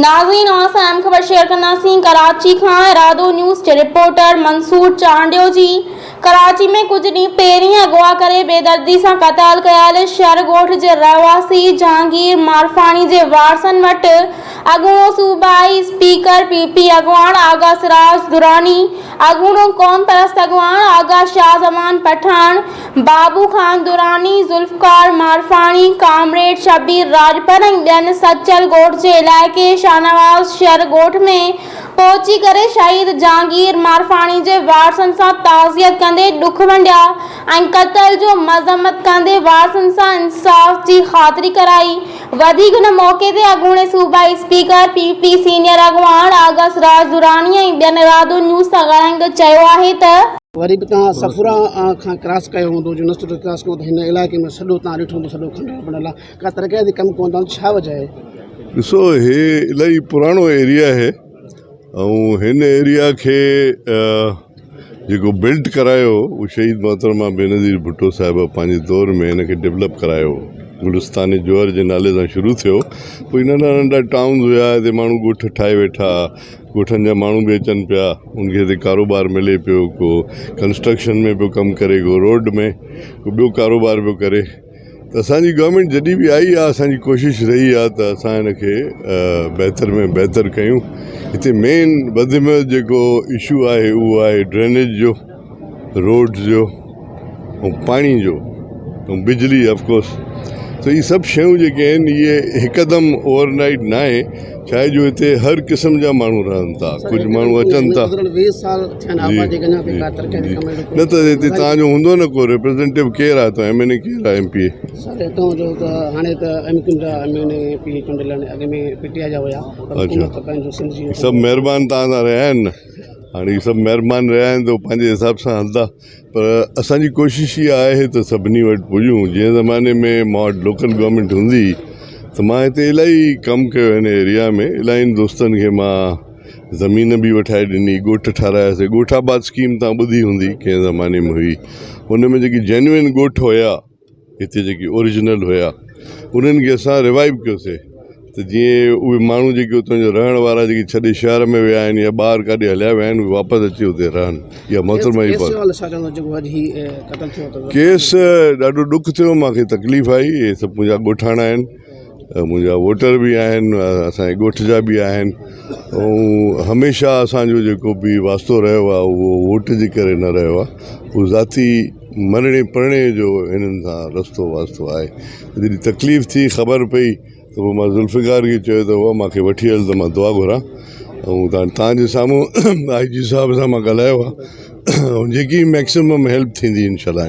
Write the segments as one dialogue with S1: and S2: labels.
S1: ناظرين اوهان سان اهم خبر شيئر ڪنداسين ڪراچي کان ارادو نيوز جي رپورٽر منصور چانڊيو جي ڪراچي ۾ ڪجهه ڏينهن پهرين اغوا ڪري بيدردي سان قتل ڪيل شھر ڳوٺ جي رهواسي جهانگير مارفاڻي جي وارثن وٽ اڳوڻو صوبائي اسپيڪر پي پي اڳواڻ آغا سراج دراني اڳوڻو قومپرست اڳواڻ آغا شاهه زمان پٺاڻ، بابو خان دراني، ذوالفقار مارفاڻي، ڪامريڊ شبير راڄپر ۽ ٻين سچل ڳوٺ جي علائقي شاهنواز شھر ڳوٺ ۾ پهچي ڪري شهيد جهانگير مارفاڻي جي وارثن سان تعزيت ڪندي ڏک ونڊيا ۽ قتل جو مذمت ڪندي وارثن سان انصاف جي خاطري ڪرائي. وڌيڪ ان موقعي تي اڳوڻي صوبائي اسپيڪر، پي پي سينيئر اڳواڻ آغا سراج دراني ۽ ٻين ارادو نيوز سان ڳالهائيندي چيو آهي ته.
S2: وري به توهان صفورا کان ڪراس ڪيو هوندو جو نسٽ ڪراس ڪيو ته هن علائقي ۾ سڄو توهان ڏٺو هوندو سڄو کنڊر بڻيل آهي ڪا ترقياتي ڪم ڪونه ٿا ڇا وجه آهي؟
S3: ڏسو هي الاهي پراڻو ايريا آهي ۽ هن ايريا کي جيڪو بلٽ ڪرايو اهو شهيد محترمه بينظير ڀٽو صاحبه پنهنجي دور ۾ هن کي ڊولپ ڪرايو گلستان جوهر جي نالي سان شروع ٿيو پوء ننڍا ننڍا ٽائونز هيا هتي ماڻهو ڳوٺ ٺاهي ويٺا ڳوٺن جا ماڻهو به اچن پيا ان کي هتي ڪاروبار ملي پيو ڪو ڪنسٽرڪشن ۾ پيو ڪم ڪري ڪو روڊ ۾ ڪو ٻيو ڪاروبار پيو ڪري ته اسان جي گورنمينٽ جڏهن به آئي آهي اسان جي ڪوشش رهي آهي ته اسان هن کي بهتر ۾ بهتر ڪيون هتي مين وڌ ۾ وڌ جيڪو اشو آهي اهو آهي ڊرينيج جو روڊ جو ۽ پاڻي جو ۽ بجلي آفڪورس ته هي سڀ شيون جيڪي آهن اهي هڪدم اوور نائيٽ نه آهي ڇا آهي جو هتي هر قسم جا ماڻهو رهن ٿا ڪجهه ماڻهو اچن ٿا نه ته هتي توهان جو هوندو نه ڪو ريپريزنٽيو ڪير آهي تو ايم اين اي ڪير آهي ايم پي اي.
S2: سر هتان جو ته هاڻي ته ايم ڪيو جا ايم اين اي پي چونڊيل آهن اڳ ۾ پي ٽي آء جا هيا پر حڪومت پنهنجو سنڌ جي
S3: سڀ مهربان توهان سان رهيا آهن نه هاڻي سڀ مهربان رهيا آهن ته پنهنجي حساب سان هلندا پر اسان جي ڪوشش اها آهي ته سڀني وٽ پڄون جنهن زماني ۾ مان وٽ لوڪل گورنمينٽ هوندي هئي ته مان هتي الاهي ڪم ڪيو هن ايريا ۾ الاهين دوستن کي مان زمين به وٺائي ڏني ڳوٺ ٺاراياسي ڳوٺ آباد اسڪيم تان ٻڌي هوندي ڪنهن زماني ۾ هئي ان ۾ جيڪي جينوئن ڳوٺ هيا هتي جيڪي اوريجنل هيا انهن کي اسان ريوائيو ڪيوسي ته جيئن اهي ماڻهو جيڪي اتان جا رهڻ وارا جيڪي ڇڏي شهر ۾ ويا آهن يا ٻاهر ڪاڏي هليا ويا آهن اهي واپس اچي اتي رهن اها محترمه جي ڪيس ڏاڍو ڏک ٿيو مانکي تڪليف آئي اهي سڀ منهنجا ڳوٺاڻا آهن منهنجا ووٽر به آهن اسانجي ڳوٺ جا به آهن ۽ هميشه اسانجو جيڪو به واسطو رهيو آهي اهو ووٽ جي ڪري نه رهيو آهي اهو ذاتي مرڻي پرڻي جو هنن سان رستو واسطو آهي جڏهن تڪليف ٿي خبر پئي ته پوء مان ذوالفقار کي چيو ته بابا مانکي وٺي هل ته مان دعا گهران ۽ توهان جي سامهون آء جي صاحب سان مان ڳالهايو آهي ۽ جيڪي ميڪسيمم هيلپ ٿيندي انشاء الله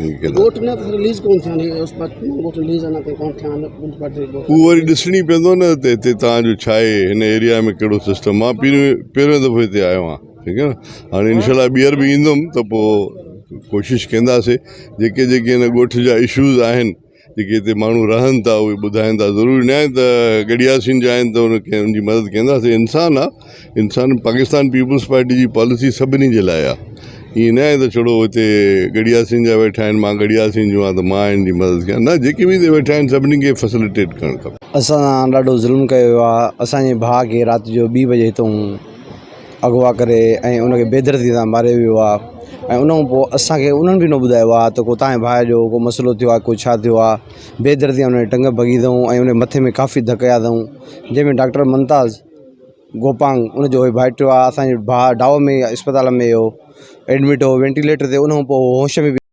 S3: اهو وري ڏسڻي پوندو نه ته هتي توهان جو ڇا آهي هن ايريا ۾ ڪهڙو سسٽم مان پهريون پهريون دفعو هتي آيو آهيان ٺيڪ آهي نه هاڻي انشاء الله ٻيهر به ايندم ته پوء ڪوشش ڪنداسي جيڪي جيڪي هن ڳوٺ جا اشوز آهن جيڪي هتي ماڻهو رهن ٿا اهي ٻڌائين ٿا ضروري ناهي ته ڳڙهياسين جا آهن ته ان کي ان جي مدد ڪنداسين انسان آ انسان پاڪستان پيپلز پارٽي جي پاليسي سڀني جي لاء آ ائين ناهي ته ڇڙو هتي ڳڙهياسين جا ويٺا آهن مان ڳڙهياسين جو آهيان ته مان هن جي مدد ڪيان نه جيڪي به هتي ويٺا آهن سڀني کي فيسليٽيٽ ڪرڻ کپي.
S4: اسان سان ڏاڍو ظلم ڪيو ويو آ اسان جي ڀاء کي رات جو ٻي بجي هتون اغوا ڪري ۽ ان کي بيدردي سان ماريو ويو آ ۽ ان کان پوء اسان کي انهن به نه ٻڌايو آ ته ڪو تان جي ڀاء جو ڪو مسئلو ٿيو آ ڪو ڇا ٿيو آ بيدردي سان ان جي ٽنگ ڀڳي اٿئون ۽ ان جي مٿي ۾ ڪافي ڌڪ هنيا اٿئون جنهن ۾ ڊاڪٽر ممتاز گوپانگ ان جو ڀائٽيو آ اسان جو ڀاء ڊائو ۾ اسپتال ۾ هو ايڊمٽ هو وينٽيليٽر تي ان کان پوء هوش ۾ به.